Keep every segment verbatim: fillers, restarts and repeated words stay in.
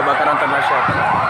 Kebakaran ternasional.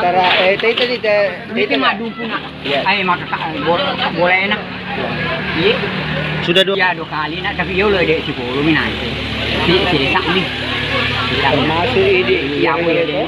Tara, eh, tadi, tadi, tadi, tadi, Iya. Ai, maka ka-, bol-, bolena. Iya. Sudah dua. Iya, dua kali na, tapi yolo de' sipulumi nanti. Si, si, sa'mi. Termasuk ini. Iya, iya, iya.